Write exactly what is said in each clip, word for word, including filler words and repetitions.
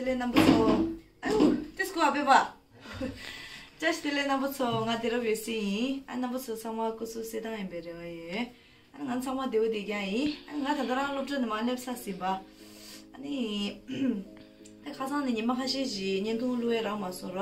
ལས་རྣམ་པ་ཚོ། ཨ་ཡུ། ཏིས་ཀོ་ཨ་པེ་པ། བཀྲ་ཤིས་བདེ་ལེགས་རྣམ་པ་ཚོ། ང་དེ་རབ་ཡོད་སྲིད་ཡིན། ཨ་རྣམ་པ་ཚོ་ཚང་མ་སྐུ་གཟུགས་གསལ་ཐང་ཡིན་པའི་རེ་བ་ཡོད། ཨ་ང་ཚང་མ་བདེ་བོ་བདེ་རྐྱང་ཡིན། ཨ་ང་ད་ལྟ་རང་སློབ་གྲྭ་ནས་མར་སླེབས་ཚར་ཟིན་པ། ཨ་ནི། ད་ཁ་སང་ནས་ཉི་མ་ཁ་ཤས་ཤིག་བརྙན་ཐུང་བླུག་ཡས་རག་མ་སོང་ར།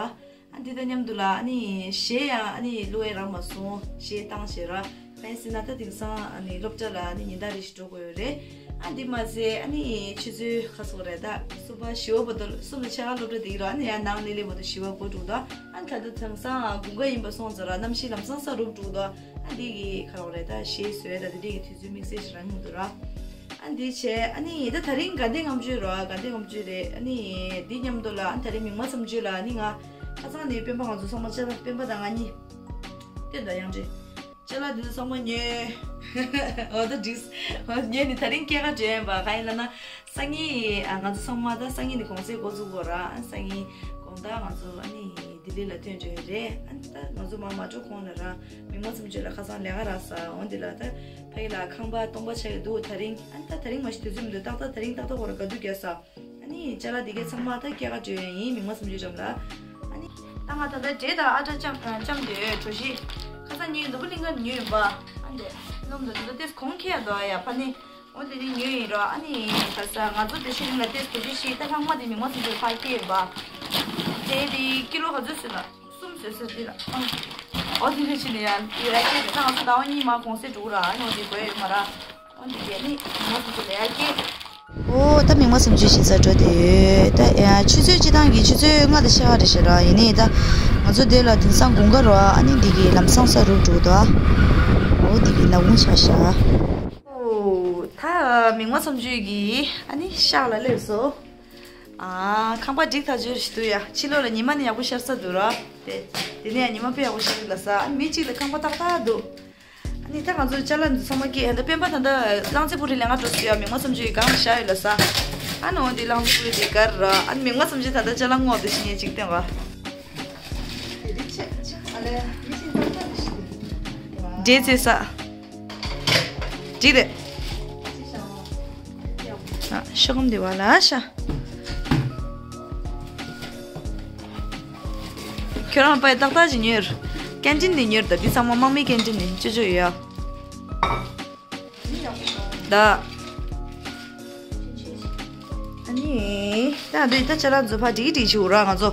ཨ་འདི་དང་མཉམ་དུ་ལ་ཨ་ནི་གཞས་ཡང་ཨ་ནི་བླུག་ཡས་རག་མ་སོང་། གཞས་བཏང་བྱས་ར། གང་ཡིན་ཟེར་ན་ད་དེང་སང་ཨ་ནི་སློབ་གྲྭ་ལ་ཨ་ནི་ཉིན་ལྟར་རེ་བཞིན་འགྲོ་དགོས་ཡོད་རེད། ཨ་འདི་མ་ཟད་ཨ་ནི་ཆུ་ཚོད་ཁ་སོགས་རེད། ད་གསུམ་པ་བཞི་པ་བར་དུ་གསུམ་དང་ཕྱེད་ཀ་སློབ་གྲྭ་དེ་ཡིན་ར། ཨ་ནི་ཡང་ནང་སླེབས་སླེབས་བར་དུ་བཞི་པ་འགོ་འགྲོ་གི་འདུག་ཨ་ནི་ད་ལྟ་དེང་སང་དགུན་ཁ་ཡིན་པ་སོང་ཙང་ར་གནམ་གཤིས་ལམ་སང་ས་རུབ་འགྲོ་གི་འདུག་ཨ་འདི་གི་ཁ་རོག་རེད། ད་གཞས་བཟོས་ད་དེ་འདྲས་ཀྱི་དུས་ཚོད་དམིགས་བསལ་ཞིག་རག་མི་འདུག་ར། ཨ་འདི་བྱས་ཨ་ནི་ད་དེ་རིང་དགའ་ལྡན་ལྔ་མཆོད་ར། དགའ་ལྡན་ལྔ་མཆོད་རེད། ཨ་ནི་འདི་མཉམ་དུ་ལ་ཨ་ནི་དེ་རིང་མིག་དམར་མཚམས་གཅོད་ལ་ཨ་ནི་ང་ཁ་སང་ནས་སྤེན་པ་ང་ཚོ་ཚང་མ་བཅས་ལ་སྤེན་པ་དང་ང་གཉིས་སྟོན་དང་དབྱངས་ཅན། ཅ་ལག་འདི་ཚོ་ཚང་མ་ཉོས། འོ་ད་འགྲིགས། ཉོས་ནི་དེ་རིང་སྐྱེས་སྐར་བརྗོད་ཡིན་པ། གང་ཡིན་ལབ་ན་སང་ཉིན་ཨ་ང་ཚོ་ཚང་མ་ད་སང་ཉིན་ནས་གུང་སེང་འགོ་འཛུགས་དགོས་ར། ཨ་སང་ཉིན་དགོང་དག་ང་ཚོ་ཨ་ནི་ལྡི་ལི་ལ་ཐོན་འགྲོ་ཡི་རེད། ཨ་ནི་ད་ང་ཚོ་མ་མ་འགྲོ་གོང་ལ་ར་མིག་དམར་མཚམས་གཅོད་ལ་ཁ་སང་ལས་ཀ་རག་ས། འོ་འདི་ལ་ད་ཕ་གི་ལ་ཁང་པ་སྟོང་པ་ཆགས་ཀྱི་འདུག་དེ་རིང་ཨ་ནི་ད་དེ་རིང་མ་གཞི་དུས་ཚོད་མི་འདུག་ཏག་ཏག་དེ་རིང་ཏག་ཏག་ཁོ་ར་དགའ་སྡུག་རྒྱག་ས། ཨ་ནི་ཅ་ལག་འདི་གའི་ཚང་མ་ད་སྐྱེས་སྐར་བརྗོད་ཡས་ཡིན། མིག་དམར་མཚམས་གཅོད་འགྲམ་ལ། ཨ་ནི་ད་ང་ད་ལྟ་འབྲས་དང་ཨ་ཊ་བཅམ་ཨ་བཅམ་དུས་གྲོ་ཞིབ་ཁ་སང་ཉིན་ནོར་བུ་གླིང་ཁ་ཉོས་ཡིན་པ། ཨ་འདི་སྣུམ་དང་དེ་ཚོ་ཏེས་གོང་ཁེ་ཡ་འདུག་ཨ་ཡ་ཕ་ནི། འོ་དེ་ནི་ཉོས་ཡིན་རོ། ཨ་ནི་ད་ས་ང་ཚོ་དེ་ཤི་ལིང་ལ་ཏེས་གོ་ཞིབ་ཤིག་ད་ལྷག་མ་དེ་མིག་དམར་མཚམས་གཅོད་ཕར་སྐྱེས་ཡིན་པ། དེ་དེ་ཀི་ལོ་ག་ཚོད་ཟེར་ན། གསུམ་བཟོས་ཟེར་འདི་ལ། ཨོ་དེ་འདྲ་ཕྱིན་ནས་ཡང་ཡོད་ཡ་སྐད་རེད། ད་ང་ཚོ་ཟླ་བ་གཉིས་མ་གུང་སེང་འགྲོ་གི་ར། ཨ་ནི་འོ་དེ་དགོས་ཡོད་མ་ར། ཨོ་འདི་གས་ནི་ང་ཚོ་ཚོ་ལས་ཡ་སྐད། ཨོ་ད་མིག་དམར་མཚམས་གཅོད་ཞིག་ས་འགྲོ་དེ་ཡོད། ད་ཡ་ཆུ་ཚོད་སྤྱི་བཏང་གི་ཆུ་ཚོད་ལྔ་དང་ཕྱེད་ཀ་རེད་ཤག་ར། ཡིན་ནའི་ད་ང་ཚོ་དེ་ལ་དེང་སང་དགུན་ཁ་རོ། ཨ་ནི་འདི་གི་ལམ་སང་ས་རུབ་འགྲོ་གི་འདུག་ཨོ་འདི་གི་ནག་ཁུང་ཆགས་ཤག་ཨོ་ད་མིག་དམར་མཚམས་གཅོད་ཀྱི་ཨ་ནི་ཤག་ལ་སླེབས་སོ། ཨ་ཁང་པ་འགྲིག་ཐག་ཆོད་ཞིག་འདུག་ཡ། ཕྱི་ལོགས་ལ་ཉི་མ་ནི་ཡག་པོ་ཤར་ས་འདུག་ར། དེ་དེ་ནས་ཡང་ཉི་མ་དཔེ་ཡག་པོ་ཤར་གི་ལ་ས། ཨ་ནི་མི་གཅིག་ལ་ཁང་པ་ཏག་ཏག་འདུག་ཨ་ནི་ད་ང་ཚོ་ཅ་ལག་འདི་ཚང་མ་སྐྱེལ། ཨ་ནི་སྤེན་པ་ད་ལྟ་གླང་རྩེ་ཕུ་རི་ལེན་ག་འགྲོ་སྲིད་ཡ། མིག་དམར་མཚམས་གཅོད་ཀྱི་སྒང་ལ་བཞག་ཡོད་ལ་ས། ཨ་ནི་འོ་འདི་གླང་རྩེ་ཕུ་རི་དེ་གར་ར། ཨ་ནི་མིག་དམར་མཚམས་གཅོད་ད་ལྟ་ཅ་ལག་སྔོག་འདི་ཤི་ཉེ་གཅིག་སྟོན་ག་འདྲེ་རྩེ་ས། འགྲིག་རེད། ཨ་ཤོག་གམ་འདི་བ་ལ་ཤ། ཁྱོད་རང་པའི་ཏག་ཏག་ཅིག་ཉོས། ཀན་ཊིན་ནས་ཉོས། ད་འདི་ཚང་མ་དམག་མིའི་ཀན་ཊིན་ནས་ཅོ་ཅོ་ཡོད་ཡ། ད། ཨ་ནི། ད་འདི་ད་ཅ་ལག་འཛུལ་ཕ་འགྲིག་འགྲིག་བྱེད་འུ་ར་ང་ཚོ།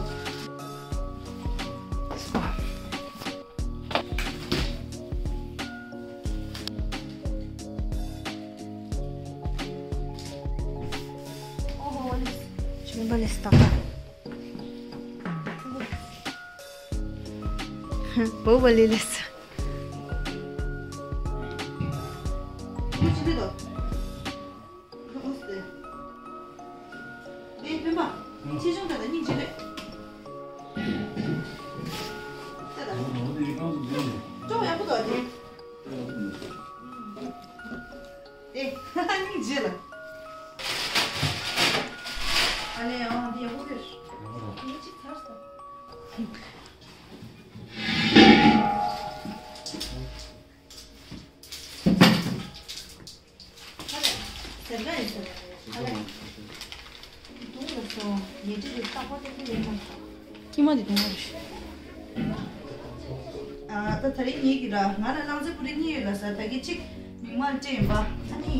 ཉི་མ་འདི་དུང་བ་རེད། ཨ་ད་དེ་རིང་ངེད་ཀྱི་ར་ང་ར་གླང་རྩེ་ཕུ་རི་གཉིས་ཡོད་ལ་ས། ད་གི་གཅིག་མིག་དམར་སྤྲད་ཡིན་པ། ཨ་ནི་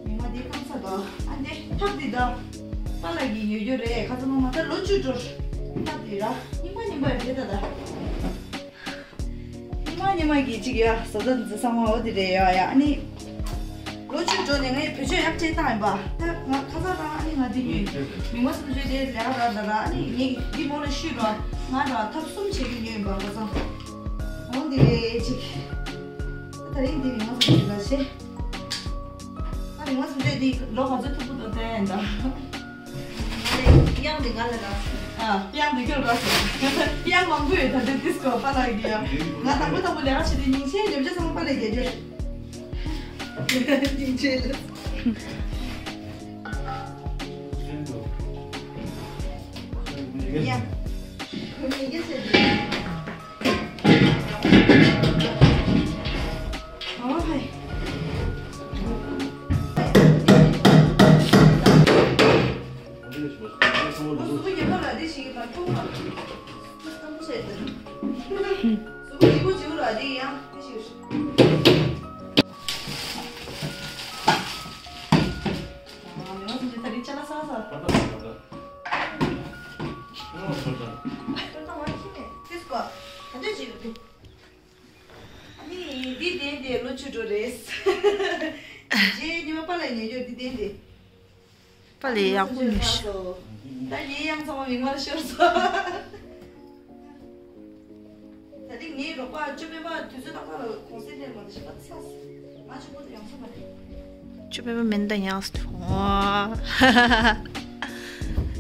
མིག་དམར་འདི་སྐམ་ས་དོ། ཨ་འདི་ཐབ་འདི་དོ། པཱ་ལགས་ཀྱིས་ཉོ་རྒྱུ་རེད། ཁ་ཚ་མ་མ་ད་ལོ་བཅུ་འགྲོ། ཐབ་འདི་ར་རྙིང་པ་རྙིང་པ་རེད་ད་ད། ཉི་མ་ཉི་མ་གི་གཅིག་ཡ་བཟོ་ལྟ་འཛི་ཚང་མ་འོ་དེ་རེད་ཡ་ཡ། ཨ་ནི་ལོ་བཅུ་འགྲོ་ནས་ངས་བེད་སྤྱོད་ཡག་བྱས་བཏང་ཡིན་པ། ད་ང་ཁ་སང་རང་ཨ་ནི་ང་འདི་ཉོས། མིག་དམར་མཚམས་གཅོད་དེ་ལས་ཀ་རག་ད་ར། ཨ་ནི་ངས་འདི་མོ་ལ་ཤུས་རོགས། ང་ར་ཐབ་གསུམ་བྱེད་ཀྱི་ཉོས་ཡིན་པ་ཁ་སང་། འོ་དེ་རེད་གཅིག་ད་རིང་འདི་མིག་དམར་མཚམས་གཅོད་ལ་བྱེད། ད་མིག་དམར་མཚམས་གཅོད་འདི་ལོ་ག་ཚོད་ཐུབ་ཀྱི་འདུག་བལྟ་ཡིན་ད། གཡང་དེ་ང་ལ་རག་ཨ། གཡང་དེ་ཁྱོད་རག་སོང་། གཡང་མང་པོ་ཡོད། ད་དེ་ཏིས་ཀོ་པཱ་ལགས་ཀྱི་ཡ། ང་དང་པོ་དང་པོ་ལས་ཀ་བྱེད་དུས་ཉིན་ཤས་ཉོ་ཆ་ཚང་མ་པཱ་ལགས་རྒྱག་རྒྱུ། ཉིན་ཤས་ལ། ཡ། ཁོ་མི་རྒྱ་ཆེ་དེ། ཨོ་ཧེ། ཨོ་ཧེ། གཟུགས་པོ་ལྗིད་པོ་ལྗིད་པོ་ར་དེ་ཡང་དེ་ཞིག་རེད། ཨ་མི་མ་སུམ་ཅུ་ད་རིང་ཅ་ལག་ས་ས། ཨ་ནི་འདི་གདན་དེ་ལོ་བཅུ་དྲུག་རེད། རྗེས་ཉི་མ་པཱ་ལགས་ཉེ་སྐྱོར་འདི་གདན་དེ། པཱ་ལགས་ཡག་པོ་ཉོས་ཤག་ད་ངའི་གཡང་ཚང་མ་མིག་དམར་ཤོར་སོང་། ད་ཐེངས་ངའི་རོགས་པ་ཅོ་པད་མ་དུས་ཚོད་ཏག་ཏག་ལ་གུང་སེང་སླེབས་མ་ཐུབ་ཤག་ད་ཚ་སོང་། ང་ཆུ་བོ་དེ་ཡོང་ས་མ་རེད། ཅོ་པད་མ་མེད་ད་ཡང་སོང་།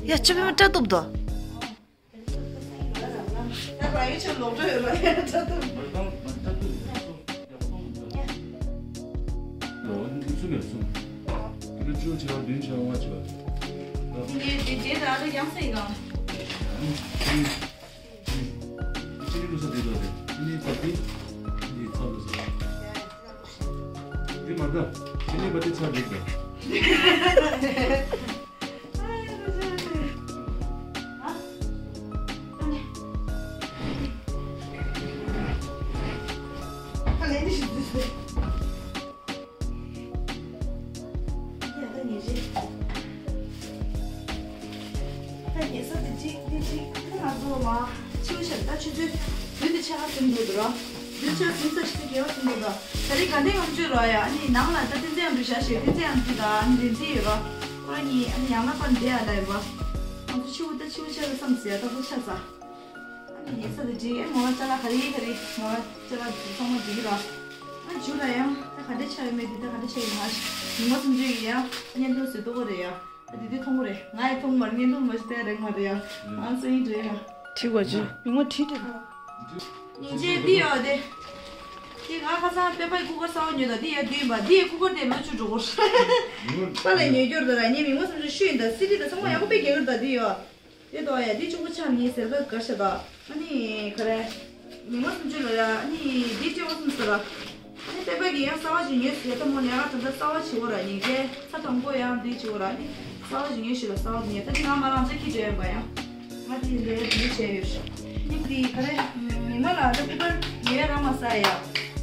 ཡ་ཅོ་པད་མ་སྐྲ་གཏུབ་དོ། ད་རང་ཡུལ་ཆེན་ལོག་འགྲོ་ཡོད་ལ་ཡ་ད་དུ། མ་ལྟར་མ་ལྟར་དུ་ཡག་སོང་ཡག་སོང་ཡག་སོང་། ལོ་འདི་གསུམ་ཡོད་གསུམ། འདི་ལ་བཅུ་བྱས་པ་བདུན་བྱས་པ་ལྔ་བྱས་པ། ངས་འདི་འདྲའི་རང་ལ་ཡང་སེང་གང་། ཅི་ནི་ལུ་ས་དེ་དང་ཅི་ནི་པ་ཏི། འདི་ཚ་ལུ་ས། འདི་མ་ད་ཅི་ནི་པ་ཏི་ཚ་འགྲིག་དང་། ད་རེས་དགའ་ལྡན་ལྔ་མཆོད་རོགས་ཡ། ཨ་ནི་ནང་ལ་ད་བསྟན་འཛིན་ཨ་འབྲུ་བཞག་ཞེས་བསྟན་འཛིན་ཨ་འབྲུ་དང་ཨ་ནི་བསྟན་འཛིན་ཡོད་རོགས། ཁོ་རང་གཉིས་ཨ་ནི་ཡང་ན་པར་འདི་ཨ་ལ་ཡོད་པ། ང་ཚོ་ཕྱི་པོ་ད་ཕྱི་པོ་ཆགས་རེད་བསམ་ཟེར་ཡ་ད་ཚོ་ཆགས་ས། ཨ་ནི་ཡིན་ས་དེ་འགྲིག་ཨེ་མོ་ལ་ཅ་ལག་ག་རེ་ག་རེ་མོ་ལ་ཅ་ལག་དེ་ཚང་མ་འགྲིག་གི་རོགས། ཨ་ཇུ་ལ་ཡང་ད་ག་འདྲ་ཆགས་ཡོད་མེད་དེ་ད་ག་འདྲ་ཆགས་ཡོད་མ་ཤེས། ཉི་མ་སུམ་ཅུ་ཡི་ཡང་བརྙན་ཐུང་བཟོས་ཏོ་གོ་རེད་ཡ། ད་དེ་དུས་མཐོང་གོ་རེད། ང་ཡི་མཐོང་མར་བརྙན་ཐུང་མ་ཤེས་ཏེ་རེག་མ་རེད་ཡ། ང་སུ་ཡིན་འདྲེ་ཡ། བྲིས་དགོས་ཇུ། མི་ངོ་བྲིས་ཏེ། སྙིང་རྗེ་འདི་ཡོད་དེ། དེ་ང་ཁ་སང་པད་པའི་སྐུ་པར་གསར་པ་ཉོས་ད་འདི་ཡ་བདུན་པ་འདི་ཡ་སྐུ་པར་དེ་ལོ་བཅུ་འགྲོ་གོ། པཱ་ལགས་ཉོས་སྐྱོར་ད་ར་ངས་མི་མོ་སུམ་ཅུ་ཤུ་ཡིན་ད་སི་ཌི་ད་ཚང་མ་ཡག་པོ་དཔེ་རྒྱག་གི་ད་འདི་ཡོད། དེ་ཏོ་ཡ་འདི་གཅིག་པོ་ཆགས་ཉེས་ཟེར་ད་གར་ཤ་ད། ཨ་ནི་ག་རེ། མི་མོ་སུམ་ཅུ་ལ་ཡ་ཨ་ནི་འདི་སྤྲད་པ་སུམ་ཟེར་ལ། ཨ་ནི་པད་པ་གི་ཡང་གསར་པ་ཞིག་ཉོས་ཟེར་ད་མོ་ལས་ཀ་ད་ལྟ་གསར་པ་བྱེད་དགོས་ར་ཉིན་གའི་ཚ་དང་པོ་ཡང་འདི་བྱེད་དགོས་ར་ཨ་ནི་གསར་པ་ཞིག་ཉོས་ཞིག་ལ་གསར་པ་ཉོས་ད་ཅི་ང་མ་རང་ཚ་ཁྱི་འདྲ་ཡོད་པ་ཡང་། ང་དེ་ལས་འདི་བྱས་ཡོད་ཤག་ཨ་ནི་འདི་ག་རེ། མི་མོ་ལ་ད་སྐུ་པར་ཉོས་རང་མ་ཟ་ཡ།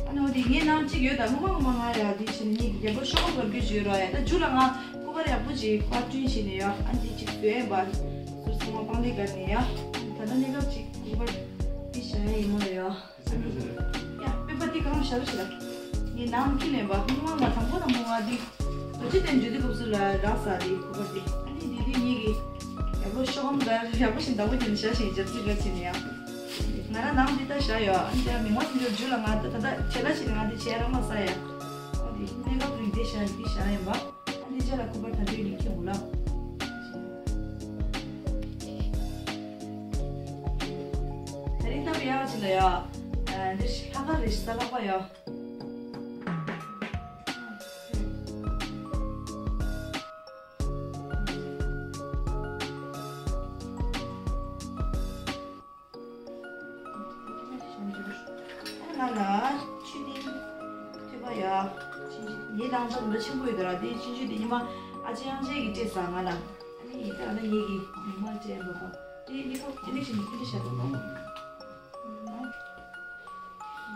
ཨ་ནི་འོ་དེ་ངའི་ནང་གཅིག་ཡོད་ད་ངོ་མ་ངོ་མ་ང་ཡ་འདི་བྱེད་ནི་གི་རྒྱལ་པོ་ཤོག་གོ་བར་རྒྱུ་བྱོས་ར་ཡ་ད་ཇུ་ལ་ང་སྐུ་པར་ཡག་པོ་ཅིག་པར་སྐྲུན་བྱེད་ནི་ཡ་ཨ་ནི་འདི་ཅིག་བཟོས་ཡིན་པ། ཟུར་ཚང་མ་པང་ལེ་གར་ནས་ཡ། ད་ལྟ་གནས་སྐབས་ཅིག་སྐུ་པར་འདི་བཞག་ཡ་ཡིན་མོ་ལ་ཡ། ཡ་པད་པ་འདི་གང་བཞག་ཞིག་ལ། ངས་ནང་ཁྱི་ལེན་པ་སྔོན་མ་ང་དང་པོ་དང་པོ་ང་འདི། རྡོ་རྗེ་གདན་འཇུ་དུས་སྐབས་སུ་ལ་རག་ས་འདི་སྐུ་པར་འདི་ཨ་ནི་འདི་འདི་གཉིས་ཀྱི། ཡག་པོ་ཤོག་གམ་གར་ཡག་པོ་ཞིག་བདག་པོ་རྒྱབ་ནས་བཞག་ཞིང་རྒྱབ་རྩིས་གར་བྱས་ནས་ཡ། ང་རང་ནང་འདི་ལྟ་བཞག་ཡོད་ཨ་ནི་དེ་ལ་མི་མང་སུམ་ཅུ་རྒྱུ་ལ་ང་ད་ད་ལྟ་བྱེད་ལ་བྱེད་ནས་ང་འདི་བྱེད་རང་མ་ས་ཡ། ཨ་འདི་གནས་སྐབས་རིང་འདི་བཞག་འདི་བཞག་ཡིན་པ། ཨ་འདི་བྱེད་ལ་སྐུ་པར་ད་འདྲའི་རིགས་ཁྱེད་འོ་ལ། ད་རིང་ལྟ་བུ་ཡག་ཅིག་ལ་ཡ། འདི་ལྷག་དཀར་རེ་ཞིག་ས་ལྷག་པ་ཡ། ང་ལ་ཆུ་ནི་ཐོད་པ་ཡ། ཆིན་ཆུ་ངའི་ལང་ཚོ་འདི་ཆེན་པོ་ཡོད་དོ་ར་དེ་ཆིན་ཆུ་དེ་ཉི་མ་ཨ་ཅེ་ཡང་ཅེ་གི་སྤྲད་ས་ང་ལ། ཨ་ནི་ཡི་ད་ལ་ངེད་ཀྱི་མི་མ་སྤྲད་འགྲོ་ག་དེ་ནི་ཁོ་དེ་ནི་ཞིག་ནི་དེ་ཞག་ཏུ་ནང་།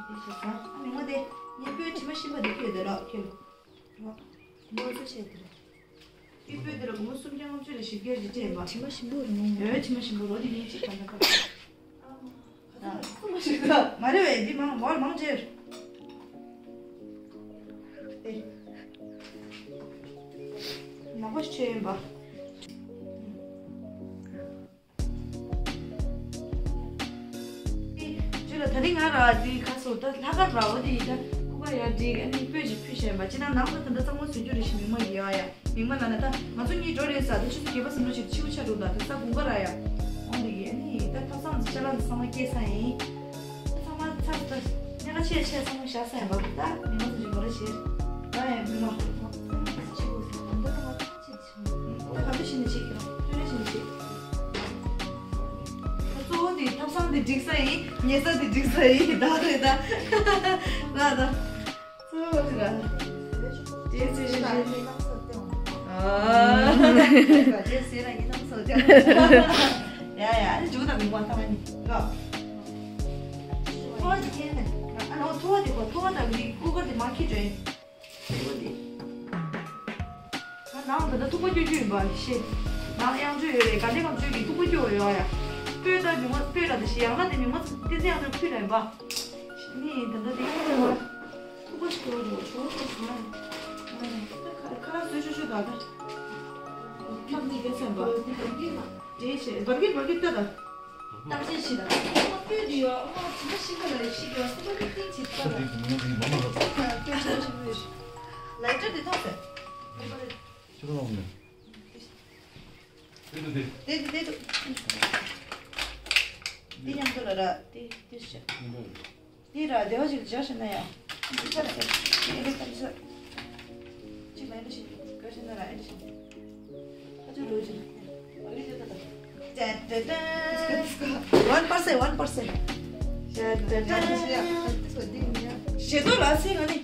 དེ་ཞག་ས་ཨ་ནི་ང་དེ་ངའི་སྤོས་དྲི་མ་ཤིན་པ་དེ་ཁྱོད་དེ་ལ་ཁྱོད། རོ། ངོ་ཚ་བྱས་དེ་རེད། ཨི་སྤོས་དེ་ལ་སྒོར་མོ་སུམ་བརྒྱ་ལྔ་བཅུ་ལ་བཞི་བརྒྱ་རེ་སྤྲད་པ། དྲི་མ་ཞིམ་པོ་རེད་མོ། ཡོད་དྲི་མ་ཞིམ་པོ་རོ་དེ་ངས་ཅིག་ག་ན་ཁ། མ་རེད་བས་འདི་མང་བར་མང་ཆེར། ཨེ། ནག་པོ་ཞིག་ཆེ་ཡིན་པ། ཇུ་ལ་ད་རིང་ང་ར་དེ་ཁ་སོ་ད་ལྷག་དཀར་ར་བ་དེ་ཡི་ད་ཁུ་པ་ཡ་དེ་ཨ་ནི་སྤོས་ཅིག་ཕུལ་བྱས་པ་ཅི་ན་ནང་ལ་ད་ད་གཙང་མ་བཟོ་རྒྱུ་རེ་ཞིག་མི་མ་ཡི་ཡ་ཡ་མི་མ་ལ་ན་ད་ང་ཚོ་གཉིས་འགྲོ་རེད་ས་ད་ཆུ་ཚོད་བརྒྱད་པ་ཙམ་ལོ་ཅིག་ཆིའུ་ཆ་འགྲོ་ད་ད་ས་དགུན་ཁ་ར་ཡ་འོང་དེ་གི་ཨ་ནི་ད་ཐབ་ཚང་ཅ་ལག་ཚང་མ་སྐྱེལ་ས་ཡིན་ད་ཚང་མ་ཚ་ད་གནས་ཁ་ཆེ་ཆེ་ཚང་མ་བཞག་ས་ཡིན་པ་ད་མི་མ་ཚོ་ཅིག་མ་ར་བྱེད་ད་ཡ་མི་མ་ཆིའུ་ད་ད་ད་ད། ད་ག་འདྲ་ཞིག་ནས་བྱེད་ཀྱི་རེད། ལྟོས་རེ་ཞིག་ནས་བྱེད། ད་གཙོ་བོ་དེ་ཐབ་ཚང་དེ་སྒྲིག་ས་ཡིན། ཉལ་ས་དེ་སྒྲིག་ས་ཡིན། ད་རེད་ད། ད་ད། གཙོ་བོ་དེ་ར། རྗེས་ཟེར་རེ་ཞིག་ཨ། རྗེས་ཟེར་ན་ངའི་རྣམ་སོ་ཀྱང་། ཡ་ཡ་ཨ་ནི་འཇུག་དང་མི་མང་ཐང་ནི་ལོ། ཨ་ནི་ཐུ་བ་དེ་གོ། ཐུ་བ་དང་གི་ཀུ་ཀར་དེ་མ་ཁྱི་འདྲ། ཐུ་བ་དེ། ང་ནང་ད་ལྟ་ཐུག་པ་སྐྱོ་སྐྱོ་ཡིན་པ་ཤེས། ནང་གཡང་འགྲོས་ཡོད་རེད། དགའ་ལྡན་ལྔ་མཆོད་ཀྱི་ཐུག་པ་སྐྱོ་ཡོད་ཡ། སྤོས་དང་མི་མ་སྤོས་ལ་དེ་ཤི་ཡང་ན་དེ་མི་མ་བསྟན་འཛིན་གཡང་འགྲོས་ཕུད་ལ་ཡིན་པ། ནི་ད་ལྟ་དེ་ཡང་འགྲོ་བ། ཐུག་པ་སྐྱོ་རེད། ཞོགས་ཞོགས་སོང་ཨ། ཁ་ལག་བཟོས་ཆོག་ཆོག་ད་ད། ཁྱབ་ནི་ག་སེམས་པ། འདྲེས་བྱས་འབར་གི་འབར་གི་ལྟ་ད། བརྟག་དཔྱད་བྱེད་དང་། ཨ་མ་སྤོས་དེ་ཡོད། ཨ་མ་ཇི་མ་ཤི་ཁ་ལ་རེ་ཤི་དགོས། སོ་པ་ནི་ཏིང་ཆེ་ད་ལ། ལའི་ཊར་དེ་ཐོག་ཟེར། ཁྱེད་རང་ནས། དེ་དེ་དེ། དེ་དེ་དེ་དེ། དེ་མཉམ་དུ་ལ་ར། དེ་དེ་ཤ། དེ་ར་བདེ་བ་ཞིག་བྱ་ཤེས་ན་ཡང་། འདི་ཚར་ཟེར། དེ་ལས་ཀ་འདི་ཚར། གཅིག་ལ་ཨེ་འདྲ་ཞིག་དགའ་ཤེས་ན་ར་ཨེ་འདྲ་ཞིག་ཨ་ཅོ་རོ་ཅིག་ཨ་ལི་ཏེ་ཏ་ཏ། ཏན་ཏན་ཏན། One percent, one percent. ཏན་ཏན་ཏན། ཞེ་ཏོ་ལ་སི་ང་ནི། ཨ་ནི་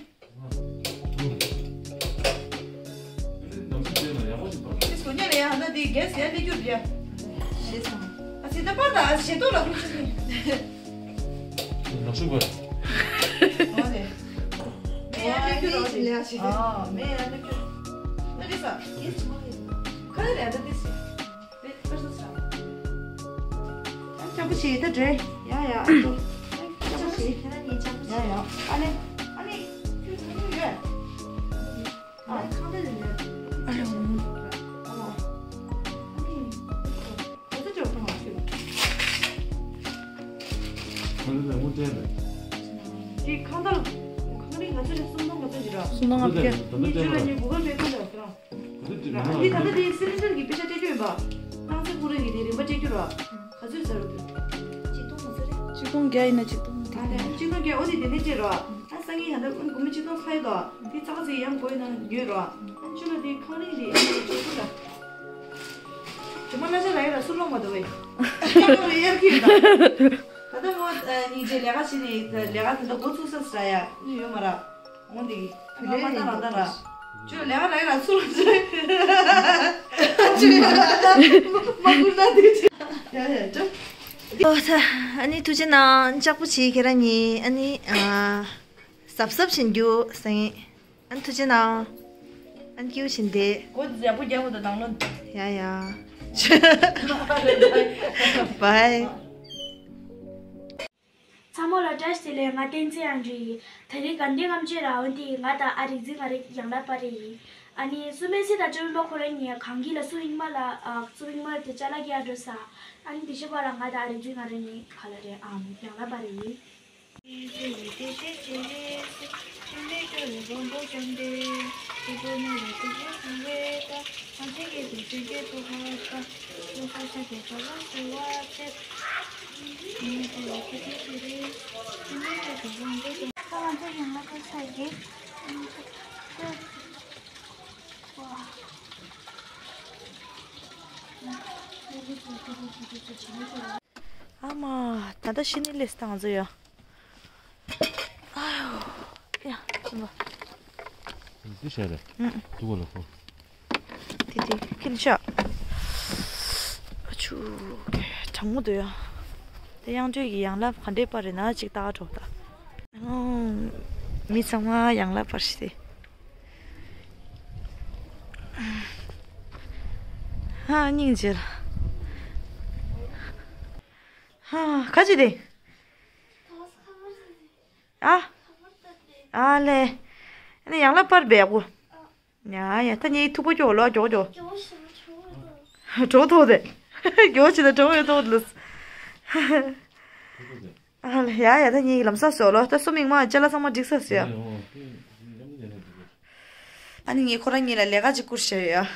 ནམ་སི་ཅན་ལ་ཡག་པོ་ཞིག་བར། ཁྱེད་ཚོ་ཉལ་ཡ་ཧ་ན་དེ་གེ་སི་ཡ་ལས་རྒྱུ་རེད། ཞེས་སོང་། ཨ་ཙི་ད་པར་ད་ཞེ་ཏོ་ལ་ཁུ་ཆུ་ནི། ནག་ཆུ་བར། ཨ་ནི། མེ་ཡ་ལས་རྒྱུ་རོགས་ཞེས་ལས་ཞེས། ཨ་མེ་ཡ་ལས་རྒྱུ། ན་རེ་ས། ཁ་ལ་རེ་ད་དེ་སི། ལྕགས་པོ་བྱེད་ད་འདྲེ། ཡ་ཡ་ཨ་ཅོ། ལྕགས་པོ་བྱེད། ཁྱེད་རང་གཉིས་ལྕགས་པོ་བྱེད། ཡ་ཡ་ཨ་ནི། ཨ་ནི། ཁྱོད་ཐུག་ཡོད། ཨ་ཁང་པའི་ནང་ནས། ཨ་ལོ། ཨ་ནི། ཁོ་ཚོ་ཅོག་ཐོང་མ་ཁྱོད། ཁང་པའི་ནང་ངོ་སྤྲད་རེད། དེ་ཁང་ལྟར། ཁང་རིགས་ང་ཚོ་ལས་སུམ་སྟོང་ང་ཚོ་ཅི་ར། སུམ་སྟོང་ང་ཚོ་ཅི། ད་ལྟ་སྤྲད་པ་ར། ཉི་ཤུ་ལ་ཉི་དགུ་ག་བས་ཁང་ལ་ཁྱོད་རང་། འདི་ད་ལྟ་དེ་སི་ལིན་ཌར་གྱི་པེ་ཤ་སྤྲད་རྒྱུ་ཡིན་པ། སྣང་ཚེ་ཀུ་རེ་གི་དེ་རིན་པ་སྤྲད་རྒྱུ་ར། ག་ཚོད་ཟེར་རོ་དེ། ཆིག་སྟོང་ག་ཚོད་རེད། ཆིག་སྟོང་བརྒྱ་ཡིན་ན་ཆིག་སྟོང་དེ། ཨ་ནི་ཆིག་སྟོང་བརྒྱ་འོ་དེ་དེ་ནས་སྤྲད་རོ། ཨ་སང་ཉིན་ཡང་ད་ཀུན་དགུ་མི་ཆིག་སྟོང་ཚ་ཡི་དོ། དེ་ཚ་ཚ་ཡང་གོ་ཡི་ན་ཡོད་རོ། ཨ་ཆུ་ལ་དེ་ཁང་རིན་དེ་ཨ་ནི་ཆོག་ཆོག་ལ། ཇོ་མོ་ན་ཆ་ལ་ཡོད་ལ་སུ་ལོ་མ་དོ་བས། ཁྱོད་ལོ་རེ་ཡར་ཁྱིམ་དང་། ད་ལྟ་ངོ་སྙིང་རྗེ་ལས་ཀ་བྱེད་ནས་ལས་ཀ་དེ་འདྲ་འགོ་ཚུགས་ས་ཟ་ཡ་ནི་ཡོད་མ་ར། འོང་འདི་གི་ང་མ་ཏང་རང་ཏང་ར། ཅོ་ལས་ཀ་ར་ཡ་ར་ཚུར་ལ་ཅོ། ཅོ་ཡ་མ་ཀུན་ན་འདི་ཅི། ཡ་ཡ་ཅོ། ཨོ་ས། ཨ་ནི་ཐུགས་རྗེ་གནང་། ལྕགས་པོ་བྱེད་ཁྱེད་རང་གཉིས། ཨ་ནི་ཨ་གཟབ་གཟབ་བྱེད་རྒྱུ་སེང་། ཨ་ནི་ཐུགས་རྗེ་གནང་། ཨ་ནི་སྐྱིད་པོ་བྱེད་འདི། གོ་འདི་ཡག་པོ་རྒྱག་དགོས་ད་དང་ལོ། ཡ་ཡ། བའི། ཚང་མ་ལ་བཀྲ་ཤིས་བདེ་ལེགས། ང་བསྟན་འཛིན་ཨན་ཌྲི་ཡིན། དེ་རིང་དགའ་ལྡན་ལྔ་མཆོད་ར་འོན་ཏེ་ང་དང་ཨ་རིག་འཛིན་ང་རེ་ཡང་ལ་པ་རེ་ཡིན། ཨ་ནི་སུ་མེད་སི་དང་ཅོན་པ་ཁོ་རང་གཉིས་གང་གི་ལ་སུ་ཡིན་མ་ལ་ཨ་སུ་ཡིན་མ་དེ་ཅ་ལག་གི་ཨ་འགྲོ་ས། ཨ་ནི་དེ་ཤེས་པ་ར་ང་དང་ཨ་རིག་འཛིན་ང་རེ་གཉིས་ག་ལ་རེ་ཨམ་ཡང་ལ་པ་རེ་ཡིན། ཨ་མ། ད་ལྟ་ཤི་ནི་ལས་སྟངས་ཚོ་ཡ། ཨ་ཡོ། ཡ། ཅི་མ། འདི་བྱས་རེད། ཨུ། འདི་གོ་ལ་ཁོ། དེ་དེ་ཁྱིམ་ཤག་ཨ་ཆུ། གྲང་མོ་འདུག་ཡ། དེ་ཡང་ཅོས་ཀྱི་ཡང་ལ་ག་འདྲས་པ་རེད་ན་ཅིག་ལྟ་འགྲོ་ད། ཨོ། མི་ཚང་མ་ཡང་ལ་པར་ཤི་སྟེ། ཧ་སྙིང་རྗེ་ལ། ཧ་ཁ་ཅི་དེ། ཨ། ཨ་ལེ། ཨ་ནི་ཡང་ལ་པར་བས་གོ། ཡ་ཡ་ད་ངའི་ཐུག་པ་སྐྱོ་ལོ་སྐྱོ་སྐྱོ། གྲོ་ཐོག་དེ། སྐྱོ་ཆེ་ད་གྲོ་ཡོད་ཐོག་ལ། ཨ་ལ་ཡ་ཡ་ད་ངའི་ལམ་སང་སོ་ལོ་ད་སུ་མིག་མ་ཅ་ལག་ཚང་མ་འགྲིག་ས་སོ་ཡ། ཨ་ནི་ངས་ཁོ་རང་གཉིས་ལ་ལས་ཀ་ཅིག་བསྐུར་བྱས་ཡོད་ཡ།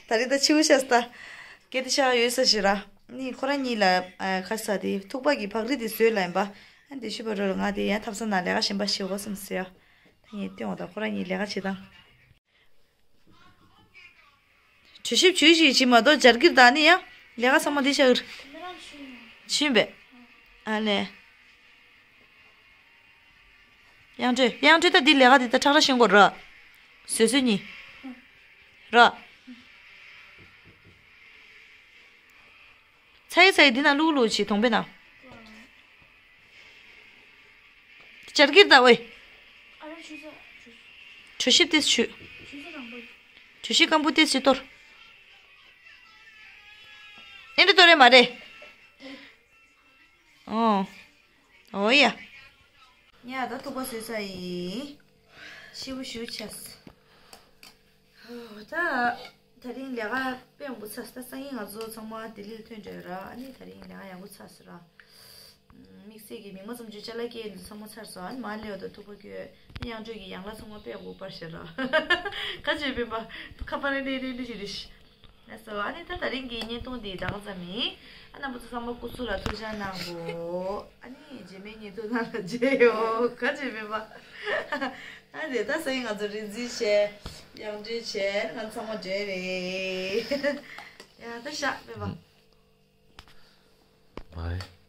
ད་རེས་ད་ཕྱི་པོ་ཤ་སྟ། སྐད་དེ་ཤ་ཡོད་ས་ཞིག་ར། ནི་ཁོ་རང་གཉིས་ལ་ཁ་ས་དེ་ཐུག་པ་གི་ཕག་རི་དེ་བཟོས་ལ་ཡིན་པ། ཨ་དེ་ཤུ་བ་རོ་ལ་ང་དེ་ཡང་ཐབ་ས་ན་ལས་ཀ་གཞན་པ་ཤེས་འོ་བསམ་སོ་ཡ། ད་ངས་སྟོན་འོ་ད་ཁོ་རང་གཉིས་ལས་ཀ་བྱེད་སྟངས། གྲོས་ཞིབ་བྱོས་ཤིག་བྱེད་མ་གཏོགས་སྦྱར་གིར་བདག་ནི་ཡང་ལས་ཀ་ཚང་མ་འདི་བྱ་གིར། ཕྱིན་པས། ཨ་ལས། དབྱངས་སྒྲོལ། དབྱངས་སྒྲོལ་ད་འདི་ལས་ཀ་འདི་ད་ཁྲག་ཁྲག་ཤེས་དགོས་ར། བཟོད་བཟོད་གཉིས། ར། ཚ་ཡི་ཚ་ཡི་འདི་ན་ལུག་ལུག་བྱེད་གདོང་པའི་ནང་། ཞར་གྱིར་ད་ཝེ། ཨ་ར་ཆུ་ཚོད་ཆུ་ཚོད། གྲོ་ཞིབ་ཏིས་ཆུ། ཆུ་ཚོད་དང་པོ། གྲོ་ཞིབ་སྐམ་པོ་ཏིས་ཆུ་གཏོར། ཨེ་འདི་གཏོར་རེ་མ་རེད། ཨོ། ཨོ་ཡ། ཉ་ད་ཐུག་པ་བཟོས་ས་ཡིན། ཤི་བོ་ཞུ་ཆས། ད། ད་རིང་ལས་ཀ་དཔེ་མང་པོ་ཚར་སོང་། ད་སང་ཉིན་ང་ཚོ་ཚང་མ་ལྡི་ལིར་ཐོན་འགྲོ་ཡོད་ར། ཨ་ནི་ད་རིང་ལས་ཀ་ཡག་པོ་ཚར་སོང་ར། དམིགས་བསལ་གྱི་མིག་མ་བཙུམ་རྒྱུ་ཅ་ལག་སྐྱེལ་འདི་ཚང་མ་ཚར་སོང་། ཨ་ནི་མ་ལེའོ་དང་ཐུག་པ་ཁྱོད་དབྱངས་སྒྲོལ་གྱི་ཡང་ལ་ཚང་མ་དཔེ་ཡག་པོ་པར་བཞག་ར། ཁ་ཆེ་སྤེན་པ། ཁ་པར་ནས་ནས་ནས་ཞིག་རེད། ལགས་སོ། ཨ་ནི་ད་ད་རིང་གི་བརྙན་ཐུང་འདི་ད་ག་ཙམ་ཡིན། ཨ་རྣམ་པ་ཚོ་ཚང་མ་སྐུ་གཟུགས་ལ་ཐུགས་ཅག་གནང་དགོས། ཨ་ནི་རྗེས་མའི་བརྙན་ཐུང་ནང་ལ་མཇལ་ཡོང་། ཁ་ཆེ་སྤེན་པ། ཨ་དེ་ད་སང་ཉིན་ང་ཚོ་རིག་འཛིན་བྱས། དབྱངས་སྒྲོལ་བྱས། ང་ཚང་མ་འབྲེལ་རེད། ཡ་ད་ཤག་སྤེན་པ། ཨ།